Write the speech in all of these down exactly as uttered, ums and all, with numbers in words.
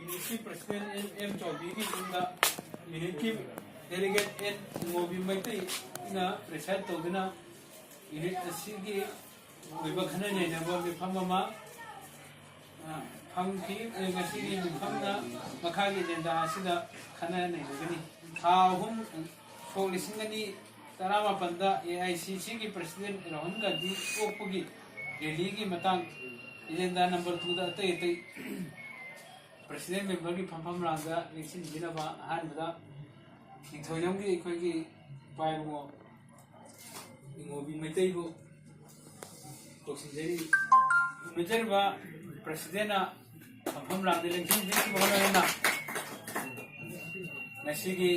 ꯌꯨꯅꯤꯠꯀꯤ president M M ꯆꯧꯕꯤꯒꯤ ꯌꯨꯝꯗ ꯌꯨꯅꯤꯠꯀꯤ delegate and ꯏꯉꯣꯕꯤ ꯃꯩꯇꯩꯅ ꯄ꯭ꯔꯦꯁꯥꯏꯠ ꯇꯧꯗꯨꯅ unit ꯑꯁꯤꯒꯤ ꯑꯣꯏꯕ ꯈꯟꯅ ꯅꯩꯅꯕ ꯃꯤꯐꯝ ꯑꯃ, ꯑ, ꯐꯝꯈꯤ꯫ ꯑ, ꯉꯁꯤꯒꯤ ꯃꯤꯐꯝꯅ ꯃꯈꯥꯒꯤ ꯑꯦꯖꯦꯟꯗꯥ ꯑꯁꯤꯗ ꯈꯟꯅ ꯅꯩꯅꯒꯅꯤ꯫ ꯊꯥ ꯑꯍꯨꯝ, ꯁꯣꯛ ꯂꯤꯁꯤꯡ ꯑꯅꯤ ꯇꯔꯥꯃꯥꯄꯟꯗ ꯑꯦ ꯑꯥꯏ ꯁꯤ ꯁꯤꯒꯤ ꯄ꯭ꯔꯁꯤꯗꯦꯟ ꯔꯥꯍꯨꯜ ꯒꯥꯟꯙꯤ ꯑꯣꯛꯄꯒꯤ ꯔꯦꯂꯤꯒꯤ ꯃꯇꯥꯡ ꯑꯦꯖꯦꯟꯗꯥ ꯅꯝꯕꯔ ꯇꯨꯗ ꯑꯇꯩ ꯑꯇꯩ ꯄ꯭ꯔꯁꯤꯗꯦꯟ ꯃꯦꯝꯕꯔꯒꯤ ꯐꯝꯐꯝ ꯂꯥꯡꯗ ꯂꯦꯡꯁꯤꯟꯕꯤꯅꯕ ꯑꯍꯥꯟꯕꯗ ꯅꯤꯡꯊꯧꯖꯝꯒꯤ ꯑꯩꯈꯣꯏꯒꯤ ꯏꯄꯥ ꯏꯕꯨꯡꯉꯣ ꯏꯉꯣꯕꯤ ꯃꯩꯇꯩꯕꯨ ꯀꯧꯁꯤꯟꯖꯔꯤ꯫ ꯎꯅꯖꯔꯤꯕ ꯄ꯭ꯔꯁꯤꯗꯦꯟꯅ ꯐꯝꯐꯝ ꯂꯥꯡꯗ ꯂꯦꯡꯁꯤꯟꯕꯤꯈꯤꯕ ꯍꯣꯠꯅꯗꯨꯅ ꯉꯁꯤꯒꯤ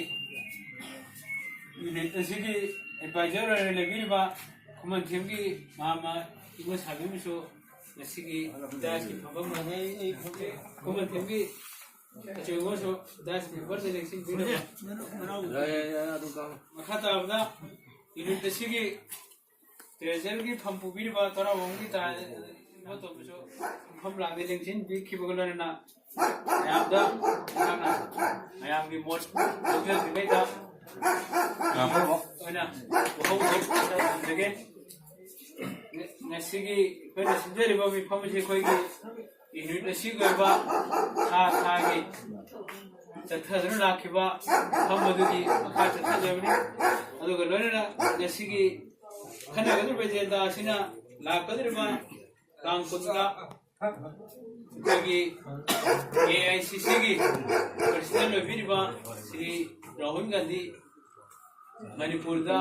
ꯌꯨꯅꯤꯠ ꯑꯁꯤꯒꯤ ꯑꯦꯗꯚꯥꯏꯖꯔ ꯑꯣꯏꯅ ꯂꯩꯕꯤꯔꯤꯕ ꯈꯨꯃꯟꯊꯦꯝꯒꯤ ꯃꯍꯥꯃ ꯏꯕꯣ ꯁꯥꯕꯤꯕꯨꯁꯨ ꯉꯁꯤꯒꯤ ꯗꯥꯏꯁꯀꯤ ꯐꯝꯐꯝ ꯂꯥꯡꯗ, ꯈꯨꯃꯟꯊꯦꯝꯒꯤ ꯑꯆꯧꯕꯁꯨ ꯗꯥꯏꯁ ꯃꯦꯝꯕꯔꯗ ꯂꯦꯡꯁꯤꯟꯕꯤꯅꯕ꯫ ꯌꯥꯏ, ꯌꯥꯏ, ꯌꯥꯏ, ꯑꯗꯨꯝ ꯇꯥꯛꯑꯣ꯫ ꯃꯈꯥ ꯇꯥꯕꯗ ꯌꯨꯅꯤꯠ ꯑꯁꯤꯒꯤ ꯇ꯭ꯔꯦꯖꯔꯒꯤ ꯐꯝ ꯄꯨꯕꯤꯔꯤꯕ ꯇꯔꯥꯃꯣꯝꯒꯤ ꯇꯥ-, ꯏꯕꯣꯇꯣꯝꯕꯁꯨ ꯐꯝꯐꯝ ꯂꯥꯡꯗ ꯂꯦꯡꯁꯤꯟꯕꯤꯈꯤꯕꯒ ꯂꯣꯏꯅꯅ ꯃꯌꯥꯝꯗ, ꯃꯍꯥꯛꯅ ꯃꯌꯥꯝꯒꯤ ꯃꯣꯠ ꯂꯧꯖꯗ꯭ꯔꯤꯉꯩꯗ ꯑꯣꯏꯅ ꯋꯥꯍꯧ ꯊꯝꯖꯒꯦ꯫ ꯉꯁꯤꯒꯤ ꯑꯩꯈꯣꯏꯅ ꯁꯤꯟꯖꯔꯤꯕ ꯃꯤꯐꯝ ꯑꯁꯤ ꯑꯩꯈꯣꯏꯒꯤ ꯌꯨꯅꯤꯠ ꯑꯁꯤꯒꯤ ꯑꯣꯏꯕ ꯊꯥ ꯊꯥꯒꯤ ꯆꯠꯊꯗꯨꯅ ꯂꯥꯛꯈꯤꯕ ꯐꯝ ꯑꯗꯨꯒꯤ ꯃꯈꯥ ꯆꯠꯊꯖꯕꯅꯤ꯫ ꯑꯗꯨꯒ ꯂꯣꯏꯅꯅ ꯉꯁꯤꯒꯤ ꯈꯟꯅꯒꯗꯧꯔꯤꯕ ꯑꯦꯖꯦꯟꯗꯥ ꯑꯁꯤꯅ ꯂꯥꯛꯀꯗꯧꯔꯤꯕ ꯇꯥꯡ ꯀꯨꯟꯗ ꯑꯩꯈꯣꯏꯒꯤ ꯑꯦ ꯑꯥꯏ ꯁꯤ ꯁꯤꯒꯤ ꯄ꯭ꯔꯁꯤꯗꯦꯟ ꯑꯣꯏꯕꯤꯔꯤꯕ ꯁ꯭ꯔꯤ ꯔꯥꯍꯨꯜ ꯒꯥꯟꯙꯤ ꯃꯅꯤꯄꯨꯔꯗ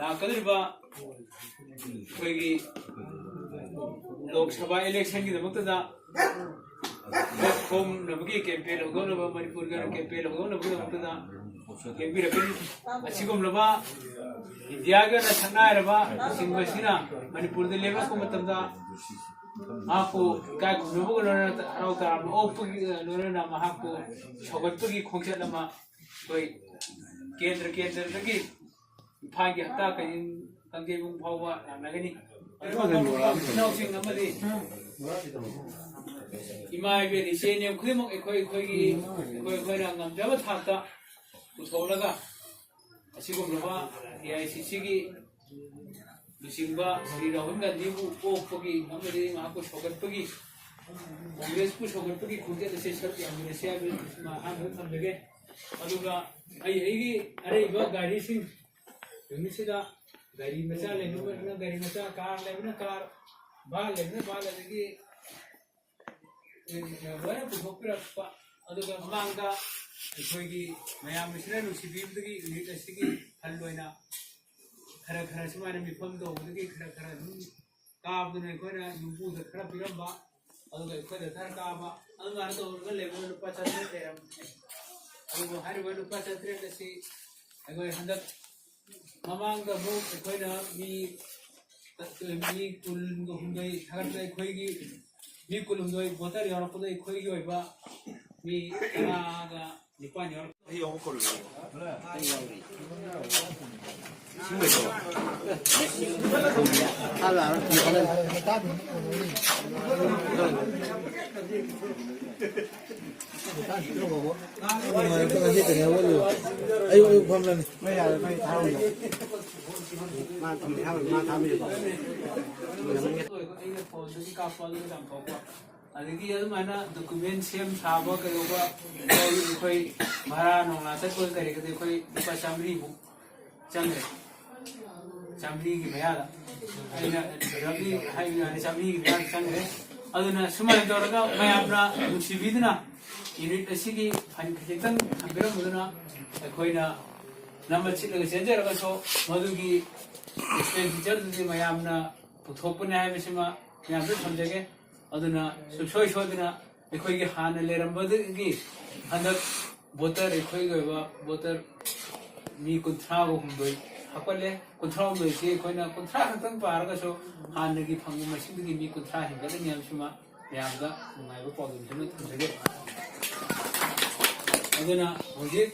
ꯂꯥꯛꯀꯗꯧꯔꯤꯕ ꯑꯩꯈꯣꯏꯒꯤ ꯂꯣꯛ ꯁꯚꯥ ꯏꯂꯦꯛꯁꯟꯒꯤꯗꯃꯛꯇꯗ ꯚꯣꯠ ꯈꯣꯝꯅꯕꯒꯤ ꯀꯦꯝꯄꯦꯟ ꯍꯧꯗꯣꯛꯅꯕ, ꯃꯅꯤꯄꯨꯔꯒꯤ ꯑꯣꯏꯅ ꯀꯦꯝꯄꯦꯟ ꯍꯧꯗꯣꯛꯅꯕꯒꯤꯗꯃꯛꯇꯗ ꯂꯦꯡꯕꯤꯔꯛꯀꯅꯤ꯫ ꯑꯁꯤꯒꯨꯝꯂꯕ ꯏꯟꯗꯤꯌꯥꯒꯤ ꯑꯣꯏꯅ ꯁꯛꯅꯥꯏꯔꯕ ꯂꯨꯆꯤꯡꯕꯁꯤꯅ ꯃꯅꯤꯄꯨꯔꯗ ꯂꯦꯡꯂꯛꯄ ꯃꯇꯝꯗ ꯃꯍꯥꯛꯄꯨ ꯏꯀꯥꯏ ꯈꯨꯝꯅꯕꯒ ꯂꯣꯏꯅꯅ ꯍꯔꯥꯎ ꯇꯌꯥꯝꯅ ꯑꯣꯛꯄꯒꯤ ꯂꯣꯏꯅꯅ ꯃꯍꯥꯛꯄꯨ ꯁꯧꯒꯠꯄꯒꯤ ꯈꯣꯡꯆꯠ ꯑꯃ ꯑꯩꯈꯣꯏ ꯀꯦꯟꯗ꯭ꯔ ꯀꯦꯟꯗ꯭ꯔꯗꯒꯤ ꯏꯝꯐꯥꯜꯒꯤ ꯍꯞꯇꯥ ꯀꯥꯡꯖꯩꯕꯨꯡ ꯐꯥꯎꯕ ꯂꯥꯛꯅꯒꯅꯤ꯫ ꯏꯅꯥꯎꯁꯤꯡ ꯑꯃꯗꯤ ꯏꯃꯥ ꯏꯕꯦꯟ ꯏꯆꯦ ꯏꯅꯦ ꯈꯨꯗꯤꯡꯃꯛ ꯑꯩꯈꯣꯏ ꯑꯩꯈꯣꯏꯒꯤ ꯑꯩꯈꯣꯏ ꯑꯩꯈꯣꯏꯅ ꯉꯝꯖꯕ ꯊꯥꯛꯇ ꯄꯨꯊꯣꯛꯂꯒ ꯑꯁꯤꯒꯨꯝꯂꯕ ꯑꯦ ꯑꯥꯏ ꯁꯤ ꯁꯤꯒꯤ ꯂꯨꯆꯤꯡꯕ ꯁ꯭ꯔꯤ ꯔꯥꯍꯨꯜ ꯒꯥꯟꯙꯤꯕꯨ ꯑꯣꯛꯄꯒꯤ ꯑꯃꯗꯤ ꯃꯍꯥꯛꯄꯨ ꯁꯧꯒꯠꯄꯒꯤ, ꯀꯣꯡꯒ꯭ꯔꯦꯁꯄꯨ ꯁꯧꯒꯠꯄꯒꯤ ꯈꯣꯡꯆꯠ ꯑꯁꯤ ꯁꯔꯨꯛ ꯌꯥꯃꯤꯟꯅꯁꯤ ꯍꯥꯏꯕ ꯑꯍꯥꯟꯕꯗ ꯊꯝꯖꯒꯦ꯫ ꯑꯗꯨꯒ ꯑꯩ ꯑꯩꯒꯤ ꯑꯔꯩꯕ ꯒꯥꯔꯤꯁꯤꯡ ꯅꯨꯃꯤꯠꯁꯤꯗ ꯒꯥꯔꯤ ꯃꯆꯥ ꯂꯩꯕꯅ ꯒꯥꯔꯤ ꯃꯆꯥ, ꯀꯥꯔ ꯂꯩꯕꯅ ꯀꯥꯔ, ꯚꯥꯟ ꯂꯩꯕꯅ ꯚꯥꯟ, ꯑꯗꯒꯤ ꯂꯣꯏꯅ ꯄꯨꯊꯣꯛꯄꯤꯔꯛꯄ꯫ ꯑꯗꯨꯒ ꯃꯃꯥꯡꯗ ꯑꯩꯈꯣꯏꯒꯤ ꯃꯌꯥꯝ ꯑꯁꯤꯅ ꯅꯨꯡꯁꯤꯕꯤꯕꯗꯒꯤ ꯌꯨꯅꯤꯠ ꯑꯁꯤꯒꯤ ꯐꯟ ꯑꯣꯏꯅ ꯈꯔ ꯈꯔ ꯁꯨꯃꯥꯏꯅ ꯃꯤꯐꯝ ꯇꯧꯕꯗꯒꯤ ꯈꯔ ꯈꯔ ꯑꯗꯨꯝ ꯀꯥꯕꯗꯨꯅ ꯑꯩꯈꯣꯏꯅ ꯌꯨꯝꯕꯨꯗ ꯈꯔ ꯄꯤꯔꯝꯕ, ꯑꯗꯨꯒ ꯑꯩꯈꯣꯏꯗ ꯈꯔ ꯀꯥꯕ, ꯑꯗꯨꯃꯥꯏꯅ ꯇꯧꯔꯒ ꯂꯩꯕꯅ ꯂꯨꯄꯥ ꯆꯥꯇ꯭ꯔꯦꯠ ꯂꯩꯔꯝꯃꯦ꯫ ꯑꯗꯨꯕꯨ ꯍꯥꯏꯔꯤꯕ ꯂꯨꯄꯥ ꯆꯥꯇ꯭ꯔꯦꯠ ꯑꯁꯤ ꯑꯩꯈꯣꯏ ꯍꯟꯗꯛ ꯃꯃꯥꯡꯗ ꯑꯃꯨꯛ ꯑꯩꯈꯣꯏꯅ ꯃꯤ ꯃꯤ ꯀꯨꯟꯒ ꯍꯨꯝꯗꯣꯏ ꯊꯥꯒꯠꯄꯗ ꯑꯩꯈꯣꯏꯒꯤ ꯃꯤ ꯀꯨꯟꯍꯨꯝꯗꯣꯏ ꯚꯣꯇꯔ ꯌꯥꯎꯔꯛꯄꯗ ꯑꯩꯈꯣꯏꯒꯤ ꯑꯣꯏꯕ ꯃꯤ ꯇꯔꯥꯒ ꯅꯤꯄꯥꯟ ꯌꯥꯎꯔꯛꯄ꯫ ꯑꯩꯅ ꯐꯣꯟꯗꯒꯤ ꯀꯥꯞꯄ ꯑꯗꯨꯒ ꯆꯥꯝꯊꯣꯛꯄ꯫ ꯑꯗꯒꯤ ꯑꯗꯨꯃꯥꯏꯅ ꯗꯣꯀꯨꯃꯦꯟ ꯁꯦꯝ ꯁꯥꯕ ꯀꯩꯗꯧꯕ, ꯑꯩꯈꯣꯏ ꯚꯔꯥ ꯅꯨꯡꯂꯥ ꯆꯠꯄ ꯀꯔꯤ ꯀꯔꯤ ꯑꯩꯈꯣꯏ ꯂꯨꯄꯥ ꯆꯥꯃꯔꯤꯃꯨꯛ ꯆꯪꯈ꯭ꯔꯦ꯫ ꯆꯥꯃꯔꯤꯒꯤ ꯃꯌꯥꯗ ꯑꯩꯅ ꯔꯐꯂꯤ ꯍꯥꯏꯕ ꯌꯥꯅꯤ, ꯆꯥꯃꯔꯤꯒꯤ ꯃꯌꯥꯗ ꯆꯪꯈ꯭ꯔꯦ꯫ ꯑꯗꯨꯅ ꯁꯨꯃꯥꯏꯅ ꯇꯧꯔꯒ ꯃꯌꯥꯝꯅ ꯅꯨꯡꯁꯤꯕꯤꯗꯨꯅ ꯌꯨꯅꯤꯠ ꯑꯁꯤꯒꯤ ꯐꯟ ꯈꯖꯤꯛꯇꯪ ꯊꯝꯕꯤꯔꯝꯕꯗꯨꯅ ꯑꯩꯈꯣꯏꯅ ꯅꯝꯕ ꯁꯤꯠꯂꯒ ꯆꯦꯟꯖꯔꯒꯁꯨ ꯃꯗꯨꯒꯤ ꯑꯦꯛꯁꯄꯦꯟꯗꯤꯆꯔꯗꯨꯗꯤ ꯃꯌꯥꯝꯅ ꯄꯨꯊꯣꯛꯄꯅꯤ ꯍꯥꯏꯕꯁꯤꯃ ꯃꯌꯥꯝꯗ ꯊꯝꯖꯒꯦ꯫ ꯑꯗꯨꯅ ꯁꯨꯡꯁꯣꯏ ꯁꯣꯏꯗꯅ ꯑꯩꯈꯣꯏꯒꯤ ꯍꯥꯟꯅ ꯂꯩꯔꯝꯕꯗꯒꯤ ꯍꯟꯗꯛ ꯚꯣꯇꯔ, ꯑꯩꯈꯣꯏꯒꯤ ꯑꯣꯏꯕ ꯚꯣꯇꯔ ꯃꯤ ꯀꯨꯟꯊ꯭ꯔꯥꯒ ꯍꯨꯝꯗꯣꯏ ꯍꯥꯞꯀꯠꯂꯦ꯫ ꯀꯨꯟꯊ꯭ꯔꯥ ꯍꯨꯝꯗꯣꯏꯁꯤ ꯑꯩꯈꯣꯏꯅ ꯀꯨꯟꯊ꯭ꯔꯥ ꯈꯛꯇꯪ ꯄꯥꯔꯒꯁꯨ ꯍꯥꯟꯅꯒꯤ ꯐꯪꯕ ꯃꯁꯤꯡꯗꯒꯤ ꯃꯤ ꯀꯨꯟꯊ꯭ꯔꯥ ꯍꯦꯟꯒꯠꯂꯅꯤ ꯍꯥꯏꯕꯁꯤꯃ ꯃꯌꯥꯝꯗ ꯅꯨꯡꯉꯥꯏꯕ ꯄꯥꯎꯗꯝ ꯑꯃ ꯊꯝꯖꯒꯦ꯫ ꯑꯗꯨꯅ ꯍꯧꯖꯤꯛ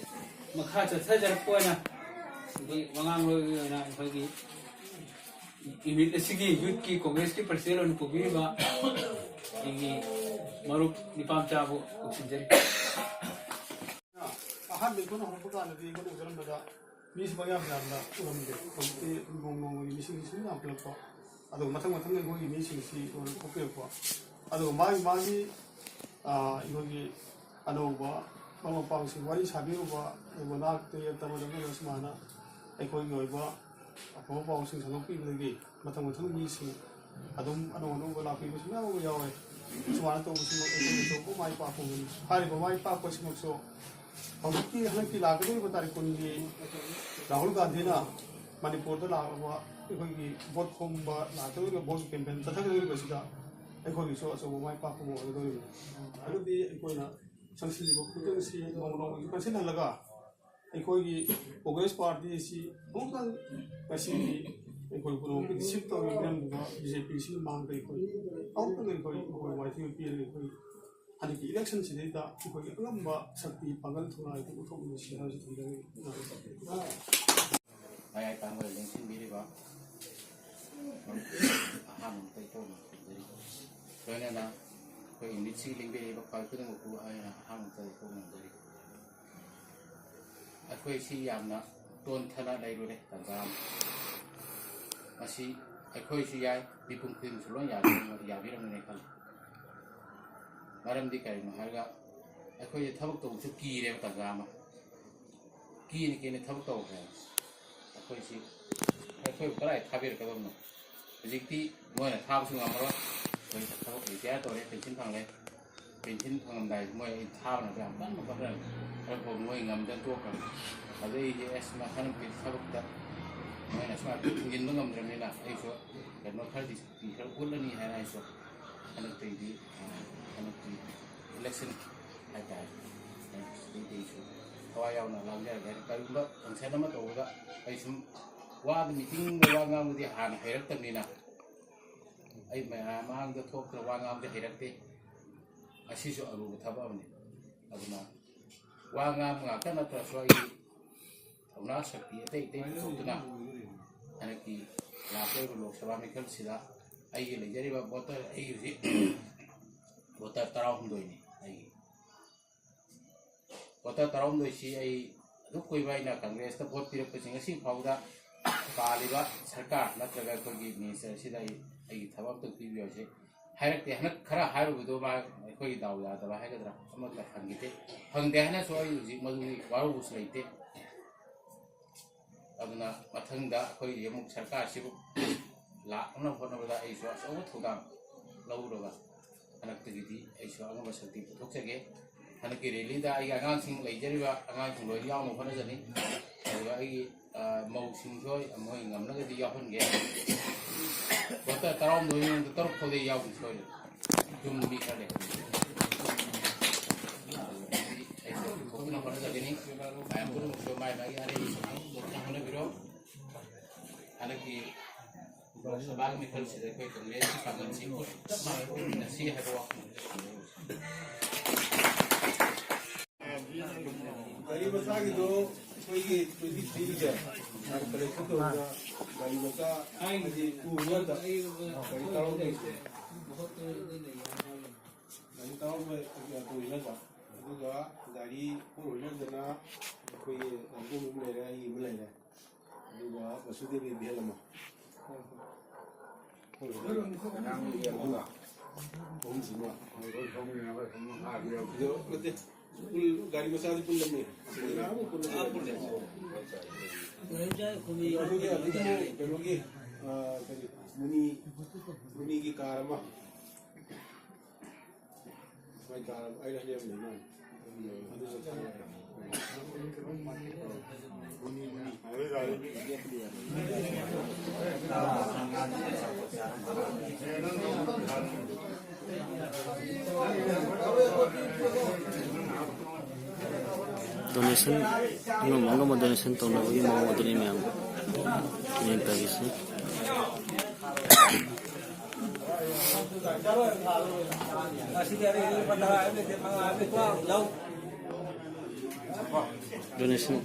ꯃꯈꯥ ꯆꯠꯊꯖꯔꯛꯄ ꯑꯣꯏꯅ ꯑꯩꯈꯣꯏ ꯋꯥꯉꯥꯡꯂꯣꯏꯒꯤ ꯑꯣꯏꯅ ꯑꯩꯈꯣꯏꯒꯤ ꯌꯨꯅꯤꯠ ꯑꯁꯤꯒꯤ ꯌꯨꯠꯀꯤ ꯀꯣꯡꯒ꯭ꯔꯦꯁꯀꯤ ꯄ꯭ꯔꯁꯤꯗꯦꯟ ꯑꯣꯏꯅ ꯄꯨꯕꯤꯔꯤꯕ ꯑꯩꯒꯤ ꯃꯔꯨꯞ ꯅꯤꯄꯥꯝꯆꯥꯕꯨ ꯀꯧꯁꯤꯟꯖꯔꯤ꯫ ꯑꯍꯥꯟꯕ ꯑꯩꯈꯣꯏꯅ ꯍꯧꯔꯛꯄ ꯀꯥꯟꯗꯗꯤ ꯑꯩꯈꯣꯏꯅ ꯎꯖꯔꯝꯕꯗ ꯃꯤꯁꯤ ꯄꯪꯌꯥꯝ ꯌꯥꯝꯅ ꯎꯔꯝꯗꯦ꯫ ꯍꯧꯖꯤꯛꯇꯤ ꯅꯣꯡ ꯅꯣꯡꯃꯒꯤ ꯃꯤꯁꯤꯡ ꯁꯨꯝ ꯌꯥꯝꯈꯠꯂꯛꯄ, ꯑꯗꯨꯒ ꯃꯊꯪ ꯃꯊꯪ ꯑꯩꯈꯣꯏꯒꯤ ꯃꯤꯁꯤꯡꯁꯤ ꯑꯣꯏꯅ ꯊꯣꯛꯄꯤꯔꯛꯄ, ꯑꯗꯨꯒ ꯃꯥꯒꯤ ꯃꯥꯒꯤ ꯑꯩꯈꯣꯏꯒꯤ ꯑꯅꯧꯕ ꯃꯔꯨꯞ ꯃꯄꯥꯡꯁꯤꯡ ꯋꯥꯔꯤ ꯁꯥꯕꯤꯔꯨꯕ, ꯑꯗꯨꯒ ꯅꯥꯛꯇ ꯌꯦꯛꯇ ꯑꯃꯗ ꯑꯃꯗ ꯁꯨꯃꯥꯏꯅ ꯑꯩꯈꯣꯏꯒꯤ ꯑꯣꯏꯕ ꯑꯐꯕ ꯄꯥꯎꯁꯤꯡ ꯁꯟꯗꯣꯛꯄꯤꯕꯗꯒꯤ ꯃꯊꯪ ꯃꯊꯪ ꯃꯤꯁꯤꯡ ꯑꯗꯨꯝ ꯑꯅꯧ ꯑꯅꯧꯕ ꯂꯥꯛꯄꯤꯕꯁꯨ ꯃꯌꯥꯝ ꯑꯃ ꯌꯥꯎꯋꯦ꯫ ꯁꯨꯃꯥꯏꯅ ꯇꯧꯕꯁꯤꯅ ꯑꯩꯈꯣꯏꯒꯤ ꯑꯆꯧꯕ ꯃꯥꯏ ꯄꯥꯛꯄ ꯑꯣꯏꯒꯅꯤ꯫ ꯍꯥꯏꯔꯤꯕ ꯃꯥꯏ ꯄꯥꯛꯄꯁꯤꯃꯛꯁꯨ ꯍꯧꯖꯤꯛꯀꯤ ꯍꯟꯗꯛꯀꯤ ꯂꯥꯛꯀꯗꯧꯔꯤꯕ ꯇꯥꯔꯤꯛ ꯀꯨꯟꯒꯤ ꯔꯥꯍꯨꯜ ꯒꯥꯟꯙꯤꯅ ꯃꯅꯤꯄꯨꯔꯗ ꯂꯥꯛꯂꯕ ꯑꯩꯈꯣꯏꯒꯤ ꯚꯣꯠ ꯈꯣꯝꯕ ꯂꯥꯛꯀꯗꯧꯔꯤꯕ ꯚꯣꯠ ꯀꯦꯝꯄꯦꯟ ꯆꯠꯊꯒꯗꯧꯔꯤꯕꯁꯤꯗ ꯑꯩꯈꯣꯏꯒꯤꯁꯨ ꯑꯆꯧꯕ ꯃꯥꯏ ꯄꯥꯛꯄ ꯑꯃ ꯑꯣꯏꯒꯗꯧꯔꯤꯕꯅꯤ꯫ ꯑꯗꯨꯗꯤ ꯑꯩꯈꯣꯏꯅ ꯆꯪꯁꯤꯜꯂꯤꯕ ꯈꯨꯗꯤꯡꯁꯤ ꯅꯣꯡꯃ ꯅꯣꯡꯃꯒꯤ ꯀꯟꯁꯤꯜꯍꯜꯂꯒ ꯑꯩꯈꯣꯏꯒꯤ ꯀꯣꯡꯒ꯭ꯔꯦꯁ ꯄꯥꯔꯇꯤ ꯑꯁꯤ ꯑꯃꯨꯛꯇꯪ ꯉꯁꯤꯒꯤ ꯑꯩꯈꯣꯏ ꯄꯨꯝꯅꯃꯛꯀꯤ ꯁꯤꯞ ꯇꯧꯔꯤꯕ ꯃꯤꯔꯝꯗꯨꯗ ꯕꯤ ꯖꯦ ꯄꯤ ꯁꯤꯅ ꯃꯥꯡꯗ ꯑꯩꯈꯣꯏ ꯑꯃꯨꯛꯇꯪ ꯑꯩꯈꯣꯏ ꯃꯈꯣꯏ ꯋꯥꯏꯊꯤꯕ ꯄꯤꯔꯒ ꯑꯩꯈꯣꯏ ꯍꯟꯗꯛꯀꯤ ꯏꯂꯦꯛꯁꯟꯁꯤꯗꯩꯗ ꯑꯩꯈꯣꯏꯒꯤ ꯑꯉꯝꯕ ꯁꯛꯇꯤ ꯄꯥꯡꯒꯜ ꯊꯧꯅꯥ ꯑꯗꯨ ꯎꯠꯊꯣꯛꯃꯤꯟꯅꯁꯤ ꯍꯥꯏꯕꯁꯤ ꯊꯝꯖꯔꯤ꯫ ꯃꯌꯥꯏ ꯀꯥꯡꯕꯨꯗ ꯂꯦꯡꯁꯤꯟꯕꯤꯔꯤꯕ ꯑꯍꯥꯟꯕ ꯃꯛꯇꯗ ꯏꯀꯣꯛ ꯅꯣꯟꯖꯔꯤ꯫ ꯂꯣꯏꯅꯅ ꯑꯩꯈꯣꯏ ꯌꯨꯅꯤꯠꯁꯤꯒꯤ ꯂꯦꯡꯕꯤꯔꯤꯕ ꯈ꯭ꯋꯥꯏ ꯈꯨꯗꯤꯡꯃꯛꯄꯨ ꯑꯩꯅ ꯑꯍꯥꯟꯕ ꯃꯛꯇꯗ ꯏꯀꯣꯛ ꯅꯣꯟꯖꯔꯤ꯫ ꯑꯩꯈꯣꯏ ꯁꯤ ꯌꯥꯝꯅ ꯇꯣꯟꯊꯅ ꯂꯩꯔꯨꯔꯦ ꯇꯥꯟꯖꯥ ꯑꯃ꯫ ꯃꯁꯤ ꯑꯩꯈꯣꯏꯁꯨ ꯌꯥꯏ, ꯃꯤꯄꯨꯝ ꯈꯨꯗꯤꯡꯃꯛꯁꯨ ꯂꯣꯏ ꯌꯥꯕꯤꯔꯝ-, ꯌꯥꯕꯤꯔꯝꯒꯅꯤ ꯈꯜꯂꯤ꯫ ꯃꯔꯝꯗꯤ ꯀꯔꯤꯅꯣ ꯍꯥꯏꯔꯒ ꯑꯩꯈꯣꯏꯁꯦ ꯊꯕꯛ ꯇꯧꯕꯁꯨ ꯀꯤꯔꯦꯕ ꯇꯥꯟꯖꯥ ꯑꯃ꯫ ꯀꯤꯅ ꯀꯤꯅ ꯊꯕꯛ ꯇꯧꯈ꯭ꯔꯦ꯫ ꯑꯩꯈꯣꯏꯁꯤ, ꯑꯩꯈꯣꯏꯕꯨ ꯀꯗꯥꯏ ꯊꯥꯕꯤꯔꯛꯀꯗꯕꯅꯣ? ꯍꯧꯖꯤꯛꯇꯤ ꯃꯣꯏꯅ ꯊꯥꯕꯁꯨ ꯉꯝꯃꯔꯣꯏ꯫ ꯑꯩꯈꯣꯏ ꯊꯕꯛ ꯔꯤꯇꯥꯌꯔ ꯇꯧꯔꯦ, ꯄꯦꯟꯁꯤꯟ ꯐꯪꯂꯦ꯫ ꯄꯦꯟꯁꯤꯟ ꯐꯪꯂꯝꯗꯥꯏꯗ ꯃꯣꯏ ꯑꯩ ꯊꯥꯕꯅ ꯌꯥꯝ ꯀꯟꯅ ꯍꯣꯠꯅꯔꯝꯃꯤ꯫ ꯈꯔ ꯐꯥꯎ ꯃꯣꯏ ꯉꯝꯗꯅ ꯇꯣꯛꯈ꯭ꯔꯕꯅꯤ꯫ ꯑꯗꯩꯗꯤ ꯑꯁ, ꯃꯊꯪꯒꯤ ꯊꯕꯛꯇ ꯃꯣꯏꯅ ꯁꯨꯃꯥꯏꯅ ꯊꯤꯡꯖꯤꯟꯕ ꯉꯝꯗ꯭ꯔꯕꯅꯤꯅ ꯑꯩꯁꯨ ꯀꯩꯅꯣ ꯈꯔꯗꯤ ꯁꯛꯇꯤ ꯈꯔ ꯎꯠꯂꯅꯤ ꯍꯥꯏꯅ ꯑꯩꯁꯨ ꯍꯟꯗꯛꯇꯩꯗꯤ, ꯑ, ꯍꯟꯗꯛꯀꯤ ꯏꯂꯦꯛꯁꯟ ꯍꯥꯏꯇꯥꯔꯦ, ꯁꯤꯗꯩꯗꯤ ꯑꯩꯁꯨ ꯊꯋꯥꯏ ꯌꯥꯎꯅ ꯂꯥꯡꯖꯔꯒꯦ꯫ ꯀꯔꯤꯒꯨꯝꯕ ꯐꯪꯁꯟ ꯑꯃ ꯇꯧꯕꯗ ꯑꯩ ꯁꯨꯝ ꯋꯥꯗ, ꯃꯤꯇꯤꯡꯗ ꯋꯥ ꯉꯥꯡꯕꯗꯤ ꯍꯥꯟꯅ ꯍꯩꯔꯛꯇꯕꯅꯤꯅ, ꯑꯩ ꯃꯌꯥꯝ ꯃꯥꯡꯗ ꯊꯣꯛꯇꯅ ꯋꯥ ꯉꯥꯡꯕꯁꯦ ꯍꯩꯔꯛꯇꯦ꯫ ꯑꯁꯤꯁꯨ ꯑꯔꯨꯕ ꯊꯕꯛ ꯑꯃꯅꯤ꯫ ꯑꯗꯨꯅ ꯋꯥ ꯉꯥꯡꯕ ꯉꯥꯛꯇ ꯅꯠꯇ꯭ꯔꯁꯨ ꯑꯩꯒꯤ ꯊꯧꯅꯥ ꯁꯛꯇꯤ ꯑꯇꯩ ꯑꯇꯩ ꯄꯨꯊꯣꯛꯇꯨꯅ ꯍꯟꯗꯛꯀꯤ ꯂꯥꯛꯀꯗꯧꯔꯤꯕ ꯂꯣꯛ ꯁꯚꯥ ꯃꯤꯈꯜꯁꯤꯗ ꯑꯩꯒꯤ ꯂꯩꯖꯔꯤꯕ ꯚꯣꯇꯔ, ꯑꯩ ꯍꯧꯖꯤꯛ ꯚꯣꯇꯔ ꯇꯔꯥꯍꯨꯝꯗꯣꯏꯅꯤ ꯑꯩꯒꯤ꯫ ꯚꯣꯇꯔ ꯇꯔꯥꯍꯨꯝꯗꯣꯏꯁꯤ ꯑꯩ ꯑꯗꯨꯛ ꯀꯨꯏꯕ ꯑꯩꯅ ꯀꯪꯒ꯭ꯔꯦꯁꯇ ꯚꯣꯠ ꯄꯤꯔꯛꯄꯁꯤ ꯉꯁꯤ ꯐꯥꯎꯗ ꯄꯥꯜꯂꯤꯕ ꯁꯔꯀꯥꯔ ꯅꯠꯇ꯭ꯔꯒ ꯑꯩꯈꯣꯏꯒꯤ ꯃꯤꯅꯤꯁꯇꯔ ꯑꯁꯤꯗ ꯑꯩ ꯑꯩꯒꯤ ꯊꯕꯛ ꯑꯝꯇ ꯄꯤꯕꯤꯌꯨ ꯍꯥꯏꯁꯦ ꯍꯥꯏꯔꯛꯇꯦ꯫ ꯍꯟꯗꯛ ꯈꯔ ꯍꯥꯏꯔꯨꯕꯗꯣ ꯃꯥ ꯑꯩꯈꯣꯏꯒꯤ ꯗꯥꯎ ꯌꯥꯗꯕ ꯍꯥꯏꯒꯗ꯭ꯔꯥ ꯑꯃꯠꯇ ꯐꯪꯈꯤꯗꯦ꯫ ꯐꯪꯗꯦ ꯍꯥꯏꯅꯁꯨ ꯑꯩ ꯍꯧꯖꯤꯛ ꯃꯗꯨꯒꯤ ꯋꯥꯔꯧꯕꯁꯨ ꯂꯩꯇꯦ꯫ ꯑꯗꯨꯅ ꯃꯊꯪꯗ ꯑꯩꯈꯣꯏꯒꯤ ꯑꯃꯨꯛ ꯁꯔꯀꯥꯔꯁꯤꯕꯨ ꯂꯥꯛꯅꯕ ꯍꯣꯠꯅꯕꯗ ꯑꯩꯁꯨ ꯑꯆꯧꯕ ꯊꯧꯗꯥꯡ ꯂꯧꯔꯒ ꯍꯟꯗꯛꯇꯒꯤꯗꯤ ꯑꯩꯁꯨ ꯑꯉꯝꯕ ꯁꯛꯇꯤ ꯄꯨꯊꯣꯛꯆꯒꯦ꯫ ꯍꯟꯗꯛꯀꯤ ꯔꯦꯂꯤꯗ ꯑꯩꯒꯤ ꯑꯉꯥꯡꯁꯤꯡ ꯂꯩꯖꯔꯤꯕ ꯑꯉꯥꯡꯁꯤꯡ ꯂꯣꯏꯅ ꯌꯥꯎꯅꯕ ꯍꯣꯠꯅꯖꯅꯤ꯫ ꯑꯗꯨꯒ ꯑꯩꯒꯤ, ꯑ, ꯃꯧꯁꯤꯡꯁꯨ ꯃꯣꯏ ꯉꯝꯂꯒꯗꯤ ꯌꯥꯎꯍꯟꯒꯦ꯫ ꯚꯣꯇꯔ ꯇꯔꯥꯍꯨꯝꯗꯣꯏ ꯃꯅꯨꯡꯗ ꯇꯔꯨꯛ ꯐꯥꯎꯗꯤ ꯌꯥꯎꯕ ꯁꯣꯏꯔꯦ꯫ ꯌꯨꯝ ꯃꯤ ꯈꯔ ꯂꯩ꯫ ꯑꯩꯁꯨ ꯊꯣꯛꯅꯕ ꯍꯣꯠꯅꯖꯒꯅꯤ꯫ ꯃꯌꯥꯝ ꯄꯨꯝꯅꯃꯛꯁꯨ ꯃꯥꯏ ꯃꯥꯏꯒꯤ ꯑꯔꯦꯝꯕ ꯊꯣꯛꯅꯕ ꯍꯣꯠꯅꯕꯤꯔꯣ꯫ ꯍꯟꯗꯛꯀꯤ ꯂꯣꯛ ꯁꯚꯥꯒꯤ ꯃꯤꯈꯜꯁꯤꯗ ꯑꯩꯈꯣꯏ ꯀꯪꯒ꯭ꯔꯦꯁꯀꯤ ꯄꯥꯡꯒꯜꯁꯤ ꯆꯞ ꯃꯥꯟꯅꯅ ꯎꯠꯃꯤꯟꯅꯁꯤ ꯍꯥꯏꯕ ꯋꯥꯐꯝ ꯑꯗꯨ ꯊꯝꯖꯔꯤꯕꯁꯤ꯫ ꯒꯥꯔꯤ ꯃꯆꯥꯒꯤꯗꯣ ꯑꯩꯈꯣꯏꯒꯤ ꯇ꯭ꯋꯦꯟꯇꯤ ꯊ꯭ꯔꯤꯒꯤꯁꯦ ꯀꯂꯦꯛꯁꯟ ꯇꯧꯔꯒ ꯒꯥꯔꯤ ꯃꯆꯥ ꯍꯥꯏꯗꯤ ꯇꯨ ꯋꯤꯂꯔꯗ ꯒꯥꯔꯤ ꯇꯔꯥꯍꯨꯝꯗꯣꯏꯁꯦ, ꯒꯥꯔꯤ ꯇꯔꯥꯍꯨꯝꯗꯣꯏ ꯇꯨ ꯋꯤꯂꯔꯗ, ꯑꯗꯨꯒ ꯒꯥꯔꯤ ꯐꯣꯔ ꯋꯤꯂꯔꯗꯅ ꯑꯩꯈꯣꯏꯒꯤ ꯂꯝꯒꯣꯝ ꯑꯃ ꯂꯩꯔꯦ, ꯑꯩꯒꯤ ꯑꯃ ꯂꯩꯔꯦ, ꯑꯗꯨꯒ ꯕꯁꯨꯗꯦꯕꯒꯤ ꯚꯦꯟ ꯑꯃ꯫ ꯑꯍꯨꯝꯁꯤꯃ꯫ ꯑꯗꯣ ꯅꯠꯇꯦ, ꯄꯨꯜ-, ꯒꯥꯔꯤ ꯃꯆꯥꯗꯤ ꯄꯨꯜꯂꯝꯃꯤ꯫ ꯑꯗꯨꯒꯤ ꯑꯗꯨꯒꯤ ꯀꯩꯅꯣꯒꯤ, ꯑ, ꯀꯔꯤ, ꯃꯨꯅꯤ, ꯃꯨꯅꯤꯒꯤ ꯀꯥꯔ ꯑꯃ꯫ ꯃꯥꯏ ꯀꯥꯔ ꯑꯃ ꯑꯩꯅ ꯂꯩꯔꯝꯃꯦ ꯃꯥꯅ꯫ ꯑꯗꯨꯁꯨ ꯊꯥꯡꯒꯠꯂꯦ꯫ Donation, ꯑꯉꯝ ꯑꯉꯝꯕ donation ꯇꯧꯅꯕꯒꯤ ꯃꯑꯣꯡ ꯑꯗꯨꯅꯤ ꯃꯌꯥꯝ ꯌꯦꯡ ꯇꯧꯔꯤꯁꯤ꯫ Donation.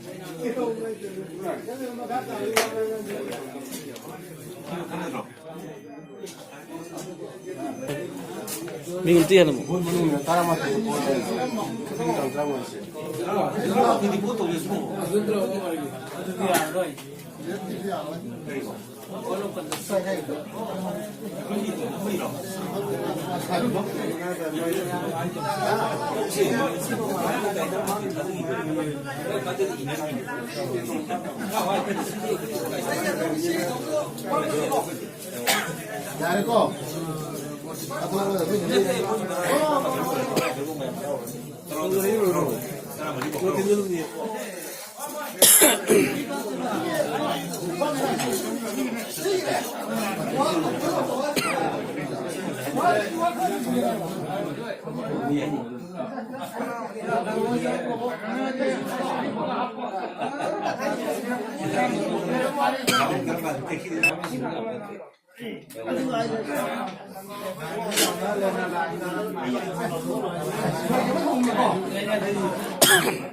ꯃꯤꯡ ꯑꯝꯇ ꯌꯥꯜꯂꯝꯃꯣ꯫ ꯕꯨꯠ ꯃꯅꯨꯡꯗ ꯇꯔꯥꯃꯥꯊꯣꯏ ꯄꯣꯠ ꯂꯩ꯫ ꯇꯔꯥꯃꯥꯊꯣꯏ꯫ ꯑꯗꯨꯗꯤ ꯌꯥꯔꯔꯣꯏ꯫ ꯌꯥꯔꯦꯀꯣ?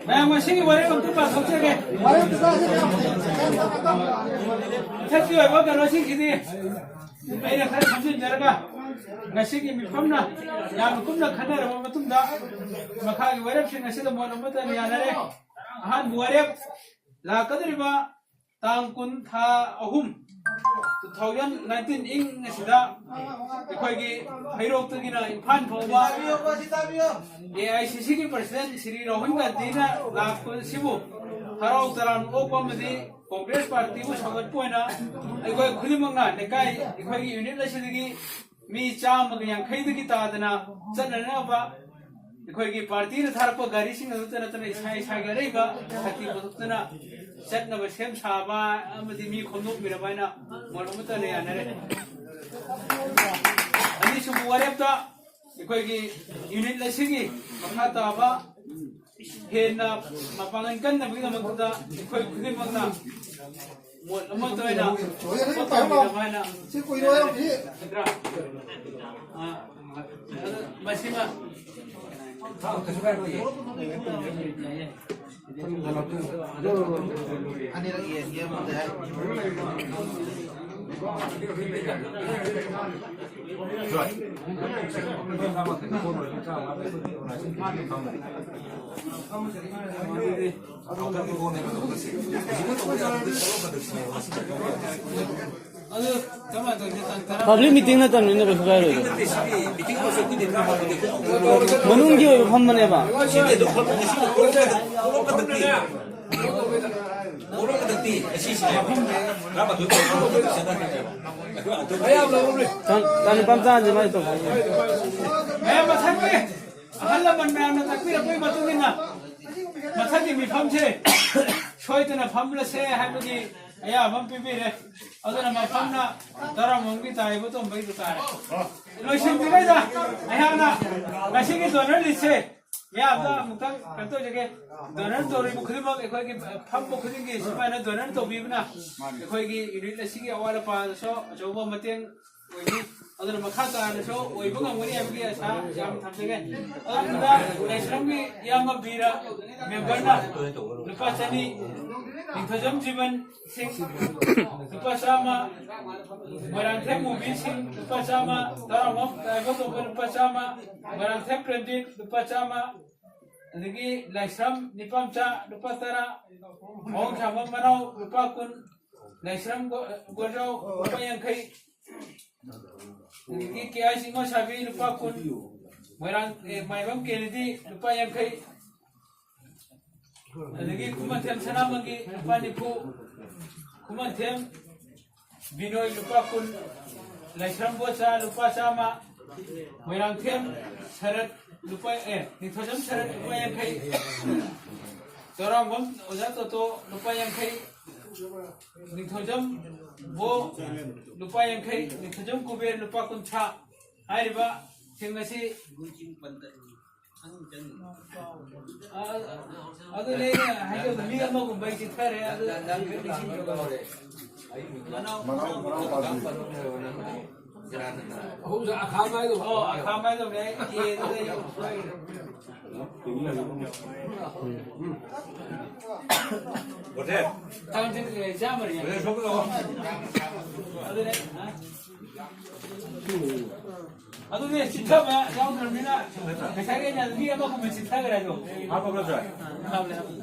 ꯃꯌꯥꯝ, ꯉꯁꯤꯒꯤ ꯋꯥꯔꯦꯞ ꯑꯝꯇ ꯄꯥꯊꯣꯛꯆꯒꯦ꯫ ꯃꯊꯛꯀꯤ ꯑꯣꯏꯕ ꯀꯩꯅꯣꯁꯤꯡꯁꯤꯗꯤ ꯑꯩꯅ ꯈꯔ ꯁꯝꯖꯤꯟꯖꯔꯒ, ꯉꯁꯤꯒꯤ ꯃꯤꯐꯝꯅ ꯌꯥꯝꯅ ꯀꯨꯞꯅ ꯈꯟꯅꯔꯕ ꯃꯇꯨꯡꯗ, ꯃꯈꯥꯒꯤ ꯋꯥꯔꯦꯞꯁꯤꯡ ꯑꯁꯤꯗ ꯃꯣꯠ ꯑꯃꯠꯇ ꯌꯥꯅꯔꯦ꯫ ꯑꯍꯥꯟꯕ ꯋꯥꯔꯦꯞ, ꯂꯥꯛꯀꯗꯧꯔꯤꯕ ꯇꯥꯡ ꯀꯨꯟ, ꯊꯥ ꯑꯍꯨꯝ, two thousand nineteen ꯏꯪ ꯑꯁꯤꯗ ꯑꯩꯈꯣꯏꯒꯤ ꯍꯩꯔꯣꯛꯇꯒꯤꯅ ꯏꯝꯐꯥꯜ ꯐꯥꯎꯕ ꯑꯦ ꯑꯥꯏ ꯁꯤ ꯁꯤꯒꯤ president ꯁ꯭ꯔꯤ ꯔꯥꯍꯨꯜ ꯒꯥꯟꯙꯤꯅ ꯂꯥꯛꯄꯁꯤꯕꯨ ꯍꯔꯥꯎ ꯇꯔꯥꯝꯅ ꯑꯣꯛꯄ ꯑꯃꯗꯤ ꯀꯣꯡꯒ꯭ꯔꯦꯁ ꯄꯥꯔꯇꯤꯕꯨ ꯁꯧꯒꯠꯄ ꯑꯣꯏꯅ ꯑꯩꯈꯣꯏ ꯈꯨꯗꯤꯡꯃꯛꯅ ꯂꯩꯀꯥꯏ, ꯑꯩꯈꯣꯏꯒꯤ unit ꯑꯁꯤꯗꯒꯤ ꯃꯤ ꯆꯥꯝꯃꯒ ꯌꯥꯡꯈꯩꯗꯒꯤ ꯇꯥꯗꯅ ꯆꯠꯅꯅꯕ ꯑꯩꯈꯣꯏꯒꯤ ꯄꯥꯔꯇꯤꯅ ꯊꯥꯔꯛꯄ ꯒꯥꯔꯤꯁꯤꯡ ꯑꯗꯨꯇ ꯅꯠꯇꯅ ꯏꯁꯥ ꯏꯁꯥꯒꯤ ꯑꯔꯩꯕ ꯁꯛꯇꯤ ꯄꯨꯊꯣꯛꯇꯨꯅ ꯆꯠꯅꯕ ꯁꯦꯝ ꯁꯥꯕ ꯑꯃꯗꯤ ꯃꯤ ꯈꯣꯝꯗꯣꯛꯄꯤꯔꯕ ꯍꯥꯏꯅ ꯃꯣꯠ ꯑꯃꯠꯇ ꯌꯥꯅꯔꯦ꯫ ꯑꯅꯤꯁꯨꯕ ꯋꯥꯔꯦꯞꯇ ꯑꯩꯈꯣꯏꯒꯤ unit ꯑꯁꯤꯒꯤ ꯃꯈꯥ ꯇꯥꯕ ꯍꯦꯟꯅ ꯃꯄꯥꯡꯒꯜ ꯀꯟꯅꯕꯒꯤꯗꯃꯛꯇ ꯑꯩꯈꯣꯏ ꯈꯨꯗꯤꯡꯃꯛꯅ ꯃꯣꯠ ꯑꯃꯠꯇ ꯑꯣꯏꯅ ꯄꯣꯠ ꯊꯝꯕꯤꯅꯕ ꯍꯥꯏꯅ ꯅꯠꯇ꯭ꯔꯥ? ꯑ, ꯑꯗꯨ ꯃꯁꯤꯃ ꯑꯅꯤꯔꯛ ꯌꯦꯡꯒꯦ ꯑꯃꯗ ꯍꯥꯏ꯫ ꯄꯕ꯭ꯂꯤꯛ ꯃꯤꯇꯤꯡ ꯅꯠꯇꯕꯅꯤꯅ ꯀꯩꯁꯨ ꯀꯥꯏꯔꯣꯏꯗ꯫ ꯃꯅꯨꯡꯒꯤ ꯑꯣꯏꯕ ꯐꯝꯕꯅꯦꯕ꯫ ꯇꯥꯡ ꯇꯥꯡ ꯅꯤꯄꯥꯟ ꯆꯥꯁꯦ ꯃꯥꯏ ꯇꯧ꯫ ꯃꯌꯥꯝ ꯃꯊꯪꯒꯤ ꯑꯍꯜ ꯂꯃꯟ ꯃꯌꯥꯝꯅ ꯇꯥꯛꯄꯤꯔꯛꯄꯒꯤ ꯃꯇꯨꯡ ꯏꯟꯅ ꯃꯊꯪꯒꯤ ꯃꯤꯐꯝꯁꯦ ꯁꯣꯏꯗꯅ ꯐꯝꯂꯁꯦ ꯍꯥꯏꯕꯒꯤ ꯑꯌꯥꯕ ꯑꯃ ꯄꯤꯕꯤꯔꯦ꯫ ꯑꯗꯨꯅ ꯃꯐꯝꯅ ꯇꯔꯥꯃꯉꯥꯒꯤ ꯇꯥꯏꯕ ꯇꯣꯝꯕꯩꯗꯨ ꯇꯥꯔꯦ꯫ ꯂꯣꯏꯁꯤꯟꯗ꯭ꯔꯤꯉꯩꯗ ꯑꯩꯍꯥꯛꯅ ꯉꯁꯤꯒꯤ ꯗꯣꯅꯔ ꯂꯤꯁꯁꯦ ꯃꯌꯥꯝꯗ ꯑꯃꯨꯛꯇꯪ ꯀꯩꯅꯣ ꯇꯧꯖꯒꯦ꯫ ꯗꯣꯅꯔ ꯇꯧꯔꯤꯕ ꯈꯨꯗꯤꯡꯃꯛ ꯑꯩꯈꯣꯏꯒꯤ ꯐꯝꯕ ꯈꯨꯗꯤꯡꯒꯤ ꯁꯨꯃꯥꯏꯅ ꯗꯣꯅꯔ ꯇꯧꯕꯤꯕꯅ ꯑꯩꯈꯣꯏꯒꯤ ꯌꯨꯅꯤꯠ ꯑꯁꯤꯒꯤ ꯑꯋꯥꯠ ꯑꯄꯥꯗꯁꯨ ꯑꯆꯧꯕ ꯃꯇꯦꯡ ꯑꯣꯏꯅꯤ꯫ ꯑꯗꯨꯅ ꯃꯈꯥ ꯇꯥꯅꯁꯨ ꯑꯣꯏꯕ ꯉꯝꯒꯅꯤ ꯍꯥꯏꯕꯒꯤ ꯑꯁꯥ ꯌꯥꯝ ꯊꯝꯖꯒꯦ꯫ ꯑꯗꯨꯗ ꯂꯥꯏꯁ꯭ꯔꯝꯒꯤ ꯏꯌꯥꯝꯕ ꯕꯤꯔ ꯃꯦꯝꯕꯔꯅ ꯂꯨꯄꯥ ꯆꯅꯤ, ꯅꯤꯡꯊꯧꯖꯝ ꯖꯤꯕꯟ ꯁꯤꯡ ꯂꯨꯄꯥ ꯆꯥꯝꯃ, ꯃꯣꯏꯔꯥꯡꯊꯦꯝ ꯃꯨꯕꯤ ꯁꯤꯡ ꯂꯨꯄꯥ ꯆꯥꯝꯃ, ꯇꯔꯥꯃꯉꯥ ꯇꯥꯏꯕ ꯇꯣꯝꯕ ꯂꯨꯄꯥ ꯆꯥꯝꯃ, ꯃꯣꯏꯔꯥꯡꯊꯦꯝ ꯄ꯭ꯔꯦꯝꯖꯤꯠ ꯂꯨꯄꯥ ꯆꯥꯝꯃ, ꯑꯗꯒꯤ ꯂꯥꯏꯁ꯭ꯔꯝ ꯅꯤꯄꯥꯝꯆꯥ ꯂꯨꯄꯥ ꯇꯔꯥ, ꯃꯑꯣꯡ ꯁꯥꯕ ꯃꯅꯥꯎ ꯂꯨꯄꯥ ꯀꯨꯟ, ꯂꯥꯏꯁ꯭ꯔꯝ ꯒꯣ-, ꯒꯣꯔꯖꯥꯎ ꯂꯨꯄꯥ ꯌꯥꯡꯈꯩ, ꯑꯗꯒꯤ ꯀꯦ ꯑꯥꯏ ꯆꯤꯡꯉꯣ ꯁꯥꯕꯤ ꯂꯨꯄꯥ ꯀꯨꯟ, ꯃꯣꯏꯔꯥꯡ, ꯑꯦ, ꯃꯥꯏꯕꯝ ꯀꯦꯅꯦꯗꯤ ꯂꯨꯄꯥ ꯌꯥꯡꯈꯩ, ꯑꯗꯒꯤ ꯈꯨꯃꯟꯊꯦꯝ ꯁꯅꯥꯃꯍꯤ ꯂꯨꯄꯥ ꯅꯤꯐꯨ, ꯈꯨꯃꯟꯊꯦꯝ ꯕꯤꯅꯣꯏ ꯂꯨꯄꯥ ꯀꯨꯟ, ꯂꯥꯏꯁ꯭ꯔꯝ ꯕꯣꯆꯥ ꯂꯨꯄꯥ ꯆꯥꯝꯃ, ꯃꯣꯏꯔꯥꯡꯊꯦꯝ ꯁꯔꯠ ꯂꯨꯄꯥ, ꯑꯦ, ꯅꯤꯡꯊꯧꯖꯝ ꯁꯔꯠ ꯂꯨꯄꯥ ꯌꯥꯡꯈꯩ, ꯆꯧꯔꯥꯡꯕꯝ ꯑꯣꯖꯥ ꯇꯣꯇꯣ ꯂꯨꯄꯥ ꯌꯥꯡꯈꯩ, ꯅꯤꯡꯊꯧꯖꯝ ꯕꯣ ꯂꯨꯄꯥ ꯌꯥꯡꯈꯩ, ꯅꯤꯡꯊꯧꯖꯝ ꯀꯨꯕꯦꯔ ꯂꯨꯄꯥ ꯀꯨꯟꯊ꯭ꯔꯥ꯫ ꯍꯥꯏꯔꯤꯕꯁꯤꯡ ꯑꯁꯤ ꯑ, ꯑꯗꯨꯅꯦ ꯑꯩꯅ ꯍꯥꯏꯖꯕꯗꯣ, ꯃꯤ ꯑꯃꯒꯨꯝꯕ ꯑꯩ ꯆꯤꯠꯊꯔꯦ, ꯑꯗꯨ ꯃꯅꯥꯎ, ꯃꯅꯥꯎ, ꯃꯅꯥꯎ ꯄꯥꯕꯤ꯫ ꯑꯍꯨꯝꯁꯨ ꯑꯈꯥ ꯃꯥꯏꯗꯣ꯫ ꯑꯣ, ꯑꯈꯥ ꯃꯥꯏꯗꯣ, ꯑꯩ ꯑꯦ, ꯑꯗꯨꯗ ꯑꯩ ꯇꯥꯡ ꯆꯥꯝꯃꯔꯤ꯫ ꯑꯗꯨꯅꯦ ꯆꯤꯠꯊꯕ ꯌꯥꯎꯗ꯭ꯔꯕꯅꯤꯅ ꯉꯁꯥꯏꯒꯤ ꯑꯩꯅ ꯃꯤ ꯑꯃꯒꯨꯝꯕ ꯆꯤꯠꯊꯈ꯭ꯔꯦ ꯑꯗꯣ꯫ ꯍꯥꯞꯄꯕ꯭ꯔꯣ, ꯁꯥꯔ? ꯍꯥꯞꯂꯦ, ꯍꯥꯞꯂꯦ꯫